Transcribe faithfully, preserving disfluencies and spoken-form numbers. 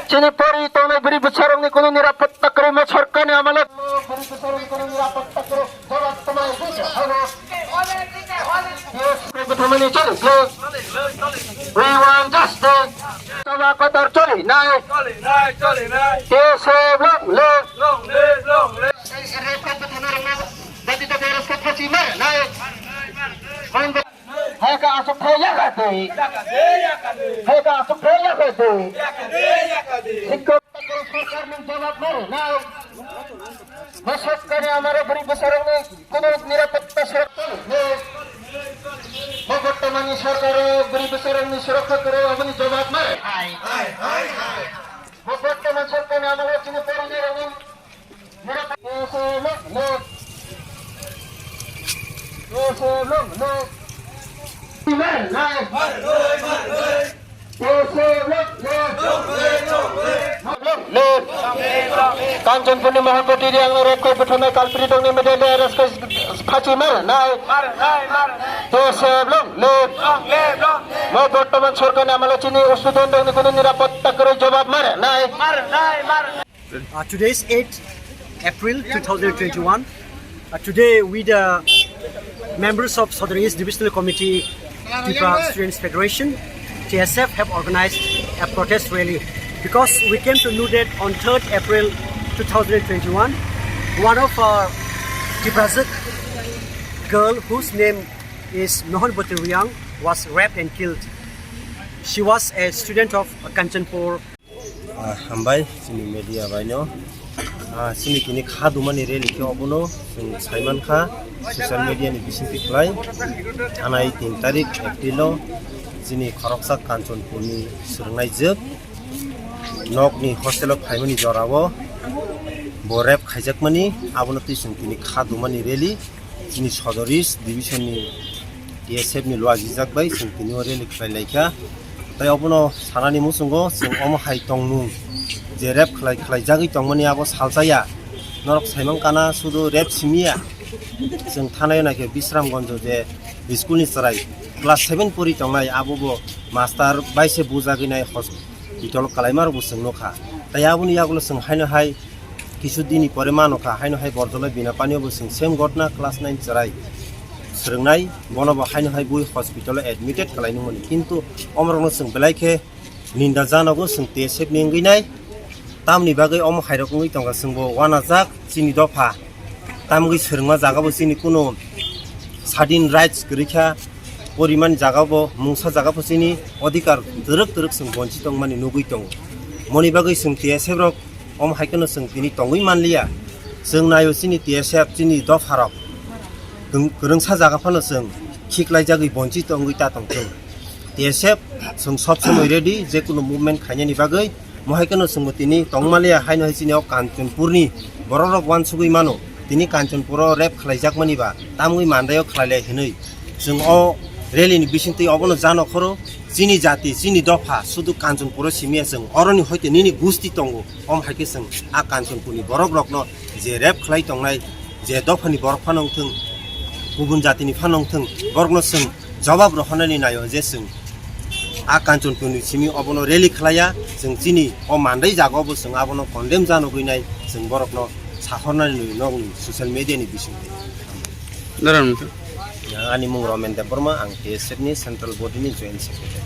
Chini pori tongnai bwrwi bwsarokni kunu nirapotta kwrwi mo sorkarni amalo. Bwrwi bwsarokni kunu nirapotta kwrwi jawab tongmani bujo habo. Yes, bwthamani choli, please. We want justice. Sabha kotor choli nai. Choli nai, choli nai. Yes, long live. Long live, long live. Bati ta beres ka phachi mar nai. Hai ka asuk phai ya ka tei. Hai ka asuk phai ya ka tei. Sikko sorkar ni jawab mare nai. Masuk kare amare bwrwi bwsarokni kono nirapotta surakha nai. Mo bortomani sorkar bwrwi bwsarokni surakha koro aboni jawab mare nai. Mo bortoman sorkar ni amare chini porinai rokni Kanchanpurni Mohanpati Riang no rep kai bwtharnai culprit rokni immediately arrest kai phachi mar nai. Joseph long live. Mo bortoman sorkarni amalo chini student rokni kunu nirapotta kwrwi jawab mar nai. Uh, today is eighth April two thousand twenty-one. Uh, today, we, the members of Sadar East Divisional Committee, Tripura Students Federation, T S F, have organized a protest rally because we came to know that on third April two thousand twenty-one, one of our Tiprajwk girl, whose name is Mohanbati Riang, was raped and killed. She was a student of Kanchanpur. Ah, hambai chini media bai no. Ah, chini tini kha dumani rally khe obono chwng saiman kha social media ni bisingtwi kwlai. Anai tin tarik April o chini khoroksa Kanchanpur ni swrwngnai jwk nok ni hostel o phaimani jora o bo rape khaijakmani, abono twi chwng tini kha dumani rally. Chini Sadar East Division ni T S F ni luajijak bai chwng tini o rally khlai lai kha. Tai obono sanani muchungo chwng omo hai tongmung je rape khlai, khlai jagwi tongmani abo salsa ya. Norok saimang kana sudu rape simi ya. Chwng thanai o naikhe Bisramganj je school ni chwrai class seven pori tongnai abo bo master bai se bujagwi nai hos-, hospital o kalaima rok bo chwng nukha. Tai aboni yagulo chwng haino hai kisu dini pore mano kha, haino hai Borjolai Binapani o bo chwng same gotna class nine chwrai swrwngnai, bono bo haino hai bui hospital o admitted kalainung mani. Kintu omorokno chwng belai khe ninda janogo chwng T S F ni wngwi nai. Tamni bagwi omo hai rok wngwi tongkha chwng bo uanajak chini dopha. Tamgwi swrwngma jaga bo chini kunu sadin rights kwrwi kha, porimani jaga bo mungsa jaga bo chini odhikar twrwk twrwk chwng bonchi tongmani nugwi tongo. Moni bagwi chwng T S F rok omo hai kheno chwng tini tongwi manliya. Chwng naio chini T S F chini dopha rok kwrwng-, kwrwngsa jaga phano chwng khiklaijagwi bonchi tongwi ta tongthung. T S F chwng sob somoi ready je kunu movement khainani bagwi. Mohai kheno chwngbo tini tongmaliya haino hai chini o Kanchanpurni borok rok uansugwi mano. Tini Kanchanpuro rape khlaijakmani ba tamgwi mandaio khlailai hinwi chwng o rally ni bisingtwi obono jano khoro chini jati, chini dopha sudu Kanchanpuro simiya chwng oroni hoite nini gusti tongo. Om hai khe chwng a Kanchanpurni borok rokno je rape khlai tongnai, je dophani borok phano wngthwng, kubun jatini phano wngthwng, borokno chwng jawab rohornani naio je chwng a Kanchanpurni simi obono rally khlaiya, chwng chini o mandai jaga obo chwng abono condemn janogwi nai, chwng borokno sahornani nogni social media ni bisingtwi. Ani mung Romen Debbarma, ang T S F ni Central Body ni Joint Secretary.